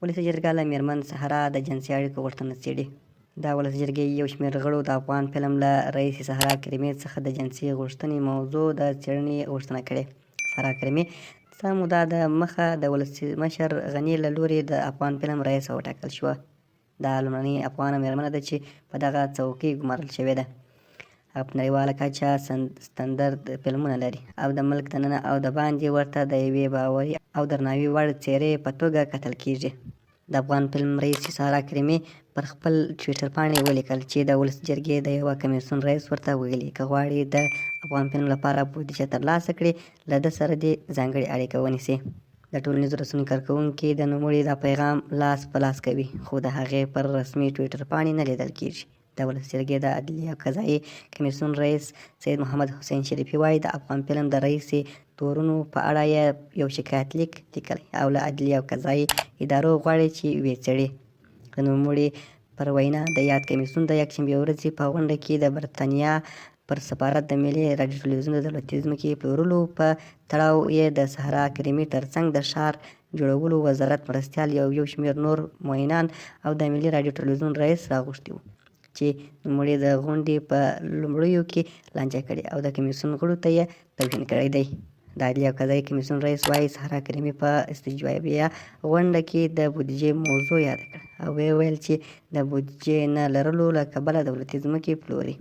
ولسي جرګه له مېرمن صحرا د جنسي اړیکو غوښتنه څېړي. د ولسي جرګې یو شمېر غړو د افغان فلم له رئیسې صحرا کریمي څخه د جنسي غوښتنې موضوع د څېړنې غوښتنه کړې. صحرا کریمي څه موده د مخه د ولسمشر غني له لوري د افغان فلم رئیسه وټاکل شوه. دا لومړنۍ افغانه مېرمنه ده چې په دغه څوکۍ ګمارل شوې ده. هغه په نړیواله کچه ستندرد فلمونه لري او د ملک دننه او دباندې ورته د یوې باوري او درناوي وړ څېرې په توګه کتل کېږي. د افغان فلم رئیس سارا کریمي پر خپل ټویټر پاڼې ولیکل چې د ولسي جرګې د یوه کمېسیون رئیس ورته ویلي که غواړي د افغان فلم لپاره بودیجه ترلاسه کړي له ده سره دې ځانګړې اړیکه ونیسي. د ټولنیزو رسنیو کارکوونکي د نوموړي دا پیغام لاس په لاس کوي خو د هغې پر رسمي ټویټر پاڼې نه لیدل کېږي. د ولسي جرګې د عدلي او قضايي کمېسیون رئیس سید محمد حسین شریفي وايي، د افغان فلم د رئیسې تورونو په اړه یې یو شکایت لیک لیکلی او له عدلي او قضايي ادارو غواړي چې ویې څېړي. د نوموړي پر وینا، د یاد کمېسیون د یکشنبې ورځې په غونډه کې د برتانیا پر سفارت د ملي راډیو ټلویزیون د دولتي ځمکې پلورلو په تړاو یې د صحرا کریمي ترڅنګ د ښار جوړولو وزارت مرستیال او یو شمېر نور معینان او د ملي راډیو ټلویزیون رئیس راغوښتي وو چې نوموړي د غونډې په لومړیو کې لانجه کړې او د کمیسیون غړو ته یې توهین کړی دی. د عدلي او قضايي کمیسیون رئیس وايي، صحرا کریمي په استجوابیه غونډه کې د بودیجې موضوع یاده کړه او ویې ویل چې د بودیجې نه لرلو له کبله دولتي ځمکې پلوري.